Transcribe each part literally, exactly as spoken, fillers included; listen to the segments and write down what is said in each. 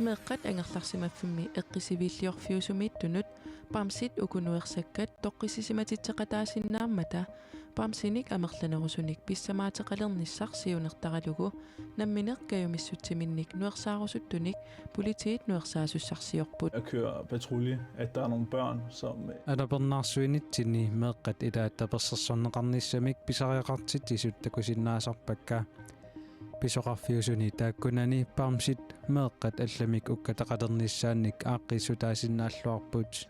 Meeqqat angerlarsimaffimmi eqqissiviliorfiusumiittunut bamsit uku nuersakkat toqqissisimatitseqataasinnaammata bamsinik amerlanerusunik pissamaateqalernissaq siunertaralugu nammineq kajumissutsiminnik nuersaarusuttunik politiit nuersaasussarsiorput. At køre patrulje, at der er nogle børn, som, øh, Atorpernarsuinitsinni meeqqat ilaat tapersersorneqarnissamik pisariaqartitsisut takusinnaasarpakka. Pisoqarfiusuni taakkunani bamsit meeqqat allamik ukkataqalernissaannik aaqqiissutaasinnaalluarput.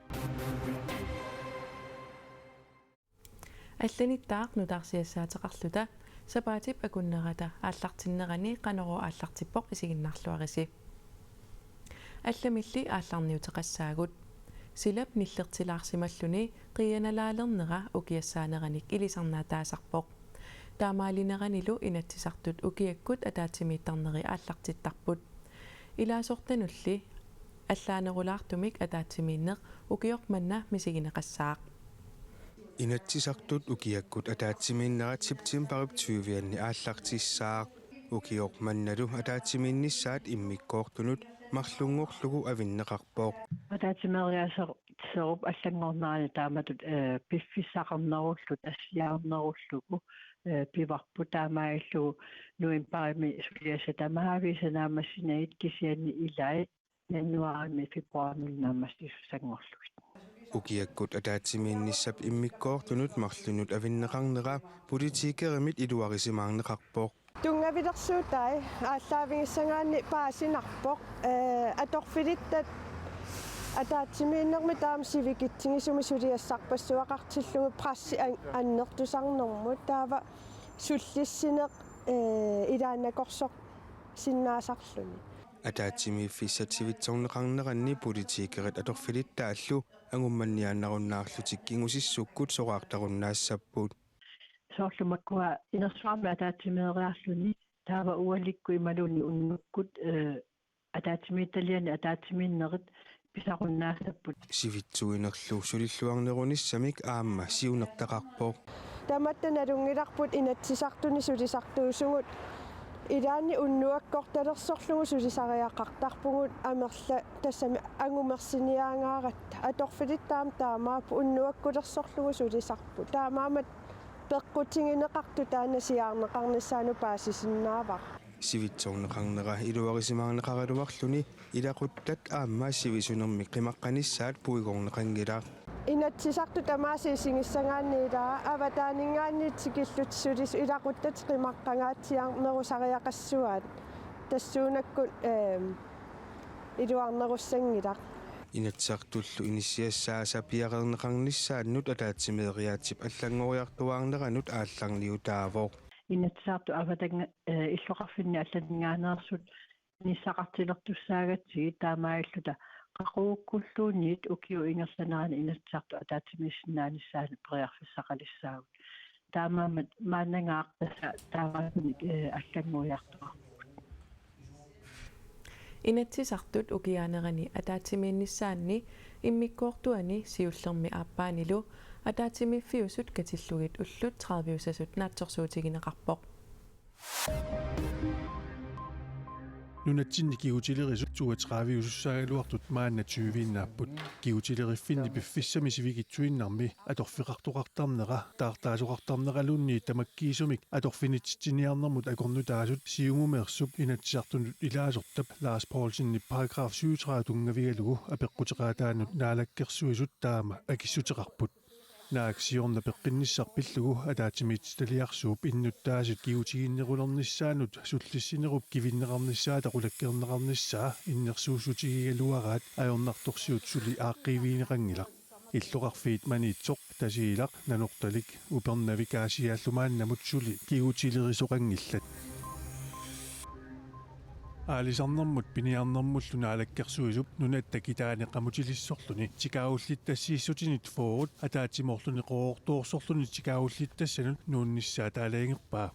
Allanittaaq nutaarsiassaateqarluta sapaatip akunnerata aallartinnerani Qanorooq aallartippoq, isiginnaarluarisi. Allamilli aallarniuteqassaagut. Silap nillertilaarsimalluni qiianalaalernera ukiassaaneranik ilisarnaataasarpoq. Taamaalineranilu Inatsisartut ukiakkut ataatsimiittarneri aallartittarput. Ilaasortanulli allaanerulaartumik ataatsimiinneq ukioq manna misigineqassaaq. Inatsisartut ukiakkut ataatsimiinnerat septembarip tyve-anni aallartissaaq. Ukioq mannalu ataatsimiinnissaat immikkoortunut marlunngorlugu avinneqarpoq. Ataatsimeeriaaserup allanngornerani taamatut, eh, piffissaqarnerullugu, tassiaarnerullugu, eh, pivarput, taamaalillugu novembarimi suliassat tamaaviisa naammassinagit kisianni ilai januaarimi februaarimillu naammassisussanngorlugit. Ukiakkut ataatsimiinnissap immikkoortunut marlunnut avinneqarnera politikerimit iluarisimaarneqarpoq. Tunngavilersuutai aallaavigissagaanni paasinarpoq, eh, atorfilittat ataatsimiinnermi taama sivikitsigisumik suliassarpassuaqartillugu pressi an-, annertusarnermut taava sullissineq, eh, ilaannakorsorsinnaasarluni. Ataatsimiiffissat sivitsorneqarneranni politikerit atorfilittaallu angummanniaannarunnaarlutik kingusissukkut soraartarunnaassapput. Soorlu makkua inersuarmi ataatsimeeriarluni taava ualikkut imaluunniit unnukkut, eh, ataatsimiititaliani ataatsimiinnerit pisarunnaassapput. Sivitsuinerlu sulilluarnerunissamik aamma siunertaqarpoq. Tamatta nalunngilarput Inatsisartuni sulisartuusugut, ilaanni unnuakkortalersorlugu sulisariaqartarpugut, amerla-, tassami angumersiniaangaaratta. Atorfilittaaq taamaappoq, unnuakkulersorlugu sulisarput. Taamaammat peqqutigineqartut taanna siaarneqarnissaanut paasisinnaavara. Sivitsorneqarnera iluarisimaarneqaraluarluni ilaquttat aamma sivisunermik qimaqqanissaat puigorneqanngilaq. Inatsisartut tamaasa isigissagaanni ilaa avataaninngaanniit tikillutik sulisut ilaquttat qimaqqangaatsiarnerusariaqassuaat. Tassuunakkut, ehm, iluarnerussanngilaq. Inatsisartullu inissiassaasa piareerneqarnissaannut ataatsimeeriaatsip allanngoriartuaarneranut aallarniutaavoq. Inatsisartut avatanngaaneq, eh, illoqarfinni allaninngaanneersut inissaqartilertussaagatsigit, taamaalilluta qaqugukkulluunniit ukiup ingerlanerani Inatsisartut ataatsimiissinnaanissaanut periarfissaqalissaagut. Taamaammat maannangaaq tassa taamaattunik, eh, allanngoriartuaarpugut. Inatsisartut ukiaanerani ataatsimiinnissaanni immikkoortuani siullermi aappaanilu ataatsimiiffiusut katillugit ullut tredive-usasut naatsorsuutigineqarpoq. Nunatsinni kigutilerisut toogtredive-usussaagaluartut maanna tyve-innaapput. Kigutileriffinni piffissami sivikitsuinnarmi atorfeqartoqartarnera, taartaasoqartarneraluunniit tamakkiisumik atorfinitsitsiniarnermut akornutaasut Siumumeersup Inatsisartunut ilaasortap Lars Poulsenip paragraf syvogtredive tunngavigalugu apeqquteqaataanut Naalakkersuisut taama akissuteqarput. Naak siorna peqqinnissaq pillugu ataatsimiititaliarsuup innuttaasut kigutiginnerulernissaannut sullissinerup kivinneqarnissaata qulakkeerneqarnissaa innersuussutigigaluaraat ajornartorsiut suli aaqqiivigineqanngilaq. Illoqarfiit Maniitsoq, Tasiilaq, Nanortalik, Upernavik Aasiaallu maannamut suli kigutilerisoqanngillat. Aalisarnermut piniarnermullu Naalakkersuisup nunatta kitaani qamutilissorluni tikaagullittassiissutinit fyrret ataatsimoorluni qoroortoorsorluni tikaagullittassannut nuunnissaa taalajangerpaa.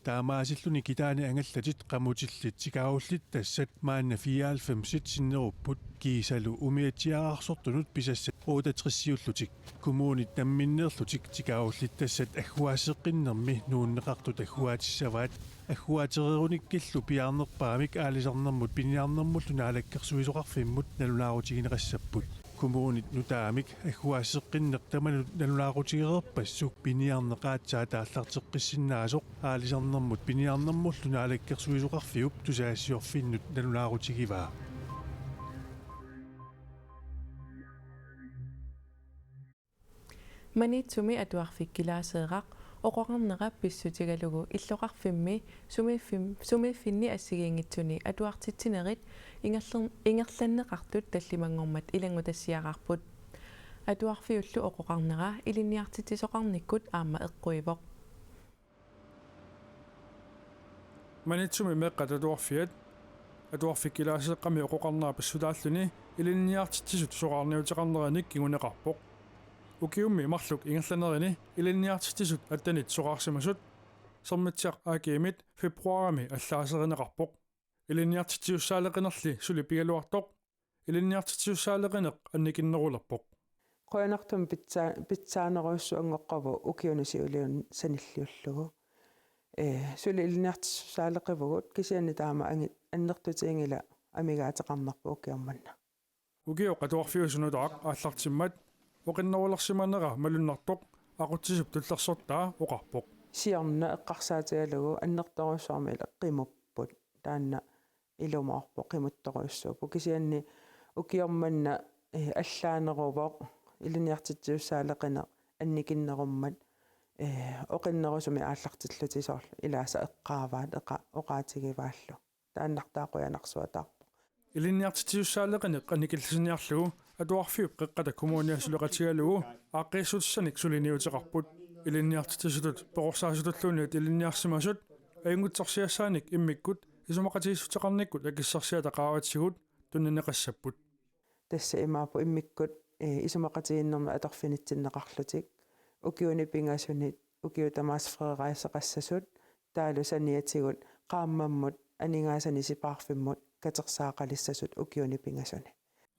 taamaasilluni kitaani angallatit qamutillit tikaullittassat maanna fireoghalvfemsit sinnerupput kiisalu umiatsiaararsortunut pisassat otteogtresiullutik. Kommunit namminneerlutik tikaullittassat agguaasseqqinnermi nuunneqartut agguaatissavaat. Agguaatereerunikkillu piaarnerpaamik aalisarnermut piniarnermullu naalakkersuisoqarfimmut nalunaarutigineqassapput. Kommunit nutaamik agguaasseqqinneq tamanut nalunaarutigereerpassuk piniarneq aatsaat aallarteqqissinnaasoq aalisarnermut piniarnermullu naalakkersuisoqarfiup tusagassiorfinnut nalunaarutigivaa. Maniitsumi Atuarfik Kilaaseeraq oqoqarnera pissutigalugu illoqarfimmi sumiiffim-, sumiiffinni assigiinngitsuni atuartitsinerit ingerlern-, ingerlanneqartut tallimanngormat ilanngutassiaraarput. Atuarfiullu oqoqarnera ilinniartitsisoqarnikkut aamma eqquivoq. Maniitsumi meeqqat atuarfiat Atuarfik Kilaaseeqqami oqoqarnera pissutaalluni ilinniartitsisut soraarniuteqarneranik kinguneqarpoq. Ukiummi marluk ingerlanerini ilinniartitsisut attenit soraarsimasut Sermitsiaq A G-mit februarimi allaaserineqarpoq. Ilinniartitsisussaaleqinerli suli pigaluartoq ilinniartitsisussaaleqineq annikinnerulerpoq. Qujanartumik pitsa-, pitsaanerujussuanngoqqavoq ukiuni siuliuni sanilliullugu. Ee, suli ilinniartitsisussaaleqivugut kisianni taama angi-, annertutiginngilaq amigaateqarnerput ukioq manna. Ukioq atuarfiusoq nutaaq aallartimmat oqinnerulersimanera malunnartoq aqutsisup tullersortaa oqarpoq. Siorna eqqarsaatigalugu annertoorujussuarmik ila qimupput. Taanna ilumoorpoq qimuttorujussuupput. Kisianni ukioq manna, eh, allaaneruvoq ilinniartitsisussaaleqineq annikinnerummat, eh, oqinnerusumik aallartillutik soorlu ilaasa eqqaavaat eqa-, oqaatigivaallu. Taannartaa qujanarsuataarpoq. Ilinniartitsisussaaleqineq annikillisiniarlugu atuarfiup qeqqata kommuniata suleqatigalugu aaqqiissutissanik suliniuteqarput. Ilinniartitsisutut perorsaasutulluunniit ilinniarsimasut ajunngitsorsiassaanik immikkut isumaqatigiissuteqarnikkut akissarsiata qaavatsigut tunniunneqassapput. Tassa imaappoq immikkut, eh, isumaqatigiinnermut atorfinitsinneqarlutik ukiuni pingasuni ukiut tamaasa freerejseqassasut taavalu saniatigut qaammammut aningaasanik sipaarfimmut katersaaqalissasut ukiuni pingasuni.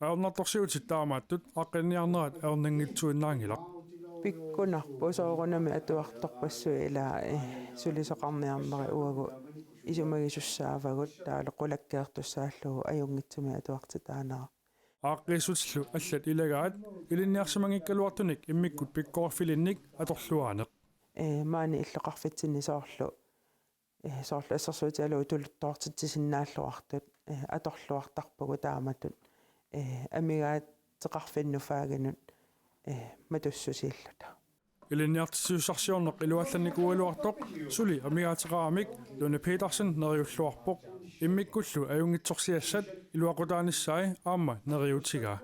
Ajornartorsiutit taamaattut aaqqinniarnerat ajornanngitsuinnaanngilaq. Pikkunarpoq soorunami atuartorpassuit ilaa, eh, sulisoqarniarnerit uagut isumagisussaavagut taavalu qulakkeertussaallugu ajunngitsumik atuartitaanerat. Aaqqiissutillu allat ilagaat ilinniarsimanngikkaluartunik immikkut pikkoriffilinnik atorluaaneq. Eh, maani illoqarfitsinni soorlu, eh, soorlu assersuutigalugu tuluttoortitsisinnaalluartut, eh, atorluartarpagut taamatut, eh, amigaateqarfinnut faaginut, eh, matussusiilluta. Ilinniartitsisussarsiorneq iluallannikuugaluartoq suli amigaateqaramik Lone Petersen neriulluarpoq. Immikkullu ajunngitsorsiassat iluaqutaanissaat aamma neriuutigaa.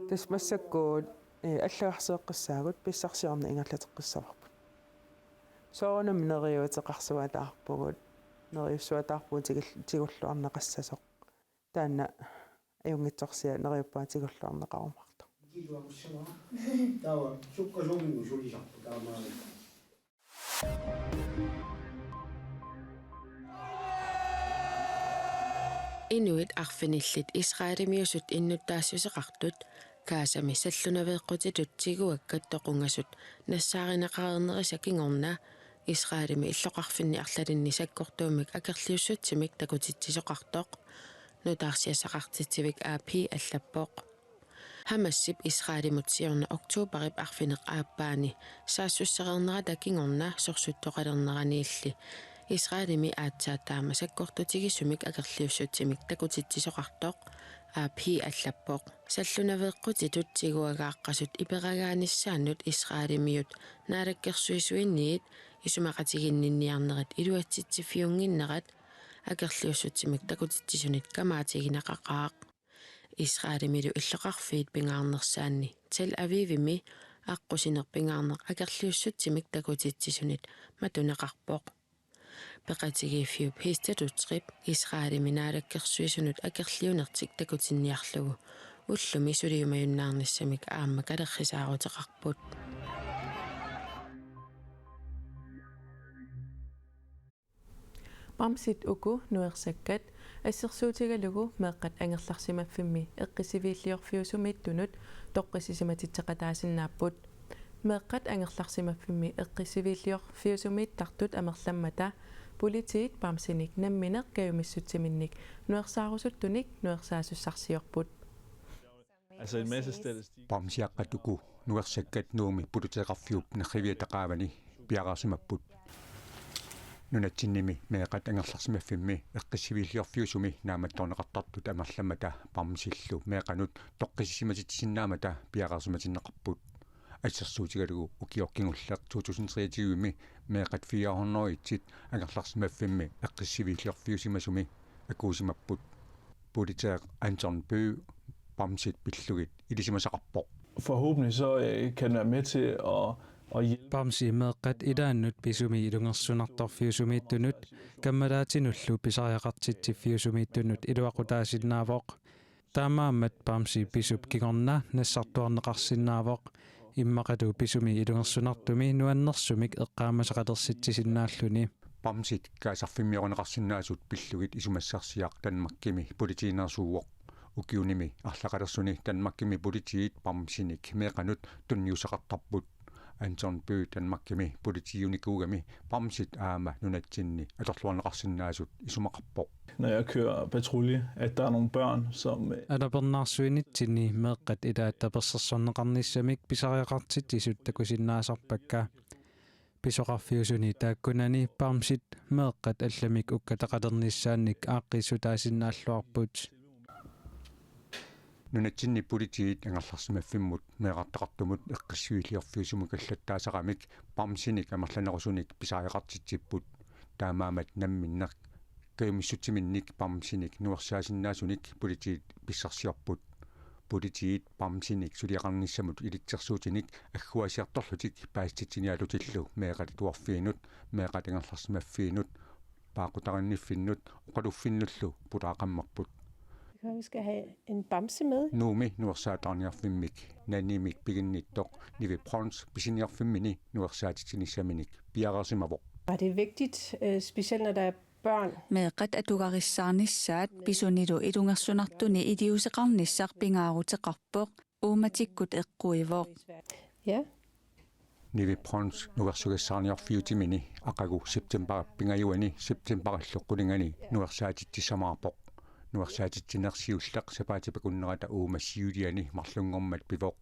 Tassa massakkut, eh, allagarseqqissaagut pissarsiorneq ingerlateqqissavarput. Soorunami neriuuteqarsuataarpugut, neriussuataarpugut tigul-, tigulluarneqassasoq. Taanna ajunngitsorsiat neriuppunga tigulluarneqarumaartoq. Taava sukkasuumik sulisarput taamaali. Inuit arfinillit Israelimiusut innuttaassuseqartut Gazami sallunaveeqqutitut tiguakkat toqungasut nassaarineqareernerisa kingorna Israelimi illoqarfinni arlalinni sakkortuumik akerliussutsimik takutitsisoqartoq nutaarsiassaqartitsivik A P allappoq. Hamasip Israelimut siorna oktoberip arfineq-aappaani saassussereernerata kingorna sorsuttoqalerneraniilli Israelimi aatsaat taama sakkortutigisumik akerliussutsimik takutitsisoqartoq A P allappoq. Sallunaveeqqutitut tiguagaaqqasut iperagaanissaannut Israelimiut naalakkersuisuinniit isumaqatiginninniarnerit iluatsitsiffiunnginnerat akerliussutsimik takutitsisunit kamaatigineqaqaaq. Israelimilu illoqarfiit pingaarnersaanni Tel Avivimi aqqusineq pingaarneq akerliussutsimik takutitsisunit matuneqarpoq. Peqatigiiffiup Hizb ut-Tahrir Israelimi naalakkersuisunut akerliunertik takutinniarlugu ullumi suliumajunnaarnissamik aamma kalerrisaaruteqarput. Bamsit uku nuersakkat assersuutigalugu meeqqat angerlarsimaffimmi eqqissiviilliorfiusumiittunut toqqissisimatitseqataasinnaapput. Meeqqat angerlarsimaffimmi eqqissiviilliorfiusumiittartut amerlammata politiit bamsinik nammineq kajumissutsiminnik nuersaarusuttunik nuersaasussarsiorput. Altså en masse statistik. Bamsiaqqat uku nuersakkat Nuummi politeeqarfiup nerriviata qaavani piareersimapput. Nunatsinnimi meeqqat angerlarsimaffimmi eqqissiviilliorfiusumi naammattorneqartartut amerlammata bamsillu meeqqanut toqqissisimatitsisinnaammata piareersimatinneqarput. Assersuutigalugu ukioq kingulleq to tusind treogtyve-mi meeqqat fire hundrede-itsit angerlarsimaffimmi eqqissiviilliorfiusimasumi akuusimapput. Politeeq Anton Bøgh bamsit pillugit ilisimasaqarpoq. Forhåbentlig så øh, kan være med til at, at hjælpe. Bamsi meeqqat ilaannut pisumi ilungersunartorfiusumiittunut kammalaatinullu pisariaqartitsiffiusumiittunut iluaqutaasinnaavoq. Taamaammat bamsi pisup kingorna nassartuarneqarsinnaavoq. Immaqalu pisumi ilungersunartumi nuannersumik eqqaamasaqalersitsisinnaalluni. Bamsit kaasarfimmiorineqarsinnaasut pillugit isumassarsiaq Danmarkimi politiineersuuvoq. Ukiunimi arlaqalersuni Danmarkimi politiit bamsinik meeqqanut tunniussaqartarput. Anton Bøgh Danmarkimi politiiunikuugami bamsit aamma nunatsinni atorluarneqarsinnaasut isumaqarpoq. Når jeg kører patrulje, at der er nogle børn, som øh, Alapernaarsuinitsinni meeqqat ilaat tapersersorneqarnissamik pisariaqartitsisut takusinnaasarpakka. Pisoqarfiusuni taakkunani bamsit meeqqat allamik ukkataqalernissaannik aaqqiissutaasinnaalluarput. Nunatsinni politiit angerlarsimaffimmut meerartaqartumut eqqissiviilliorfiusumik allattaasaramik bamsinik amerlanerusunik pisariaqartitsipput. Taamaammat namminneq kajumissutsiminnik bamsinik nuersaasinnaasunik politiit pissarsiorput. Politiit bamsinik suliaqarnissamut ilitsersuutinik agguaasiartorlutik paasititsiniarlutillu meeqqat atuarfiinut, meeqqat angerlarsimaffiinut, paaqqutarinniffinnut oqaluffinnullu pulaaqammerput. Det kan være, vi skal have en bamse med. Nuummi nuersaataarniarfimmik nanimik piginnittoq Nivi Brøns pisiniarfimmini nuersaatitsinissaminik piareersimavoq. Og det er vigtigt, øh, specielt når der er børn. Meeqqat atugarissaarnissaat pisunilu ilungersunartuni iliuuseqarnissaq pingaaruteqarpoq, uummatikkut eqquivoq. Ja, Nivi Brøns nuersugassaarniorfiutimini aqagu septembarip pingajuani septembarillu qulingani nuersaatitsissamaarpoq. Nuersaatitsineq siulleq sapaatip akunnerata uuma siuliani marlunngormat pivoq.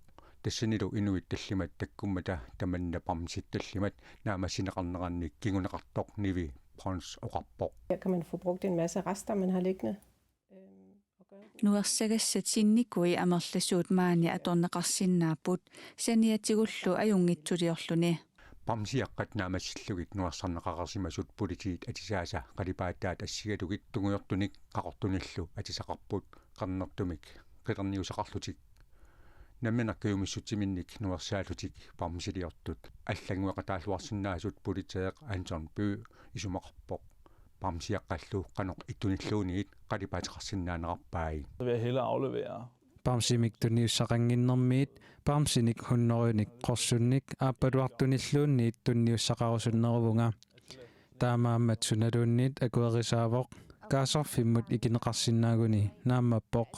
Tassanilu inuit tallimat takkummata tamanna bamsit tallimat naammassineqarnerannik kinguneqartoq Nivi Brøns oqarpoq. Her kan man få brugt en masse rester, man har liggende. Øhm, og gøre Nuersagassat sinnikui amerlasuut maani atorneqarsinnaapput, saniatigullu ajunngitsuliorluni. Bamsiaqqat naammassillugit nuersarneqareersimasut politiit atisaasa qalipaataat assigalugit tungujortunik qaqortunillu atisaqarput, qernertumik qilerniusaqarlutik. Nammineq kajumissutsiminnik nuersaallutik bamsiliortut allanngueqataalluarsinnaasut politeeq Anton Bøgh isumaqarpoq. Bamsiaqqallu qanoq ittunilluunniit qalipaateqarsinnaanerarpai. Så vil jeg hellere aflevere. Bamsimik tunniussaqannginnermiit bamsinik hunnorujunik qorsunnik aappaluartunilluunniit tunniussaqarusunneruvunga. Taamaammat sunaluunniit akuerisaavoq, kaasarfimmut ikineqarsinnaaguni naammappoq.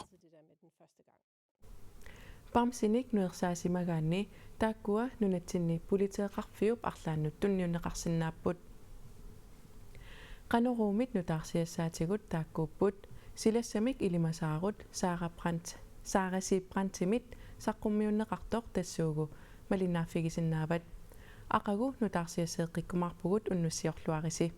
Bamsinik nuersaasimagaanni taakkua nunatsinni politeeqarfiup arlaannut tunniunneqarsinnaapput. Qanoruumit nutaarsiassaatigut taakkuupput, silassamik ilimasaarut Sara Brandt, Sara Sib Brandtimit saqqummiunneqartoq tassuugu malinnaaffigisinnaavat. Aqagu nutaarsiasseeqqikkumaarpugut, unnussiorluarisi.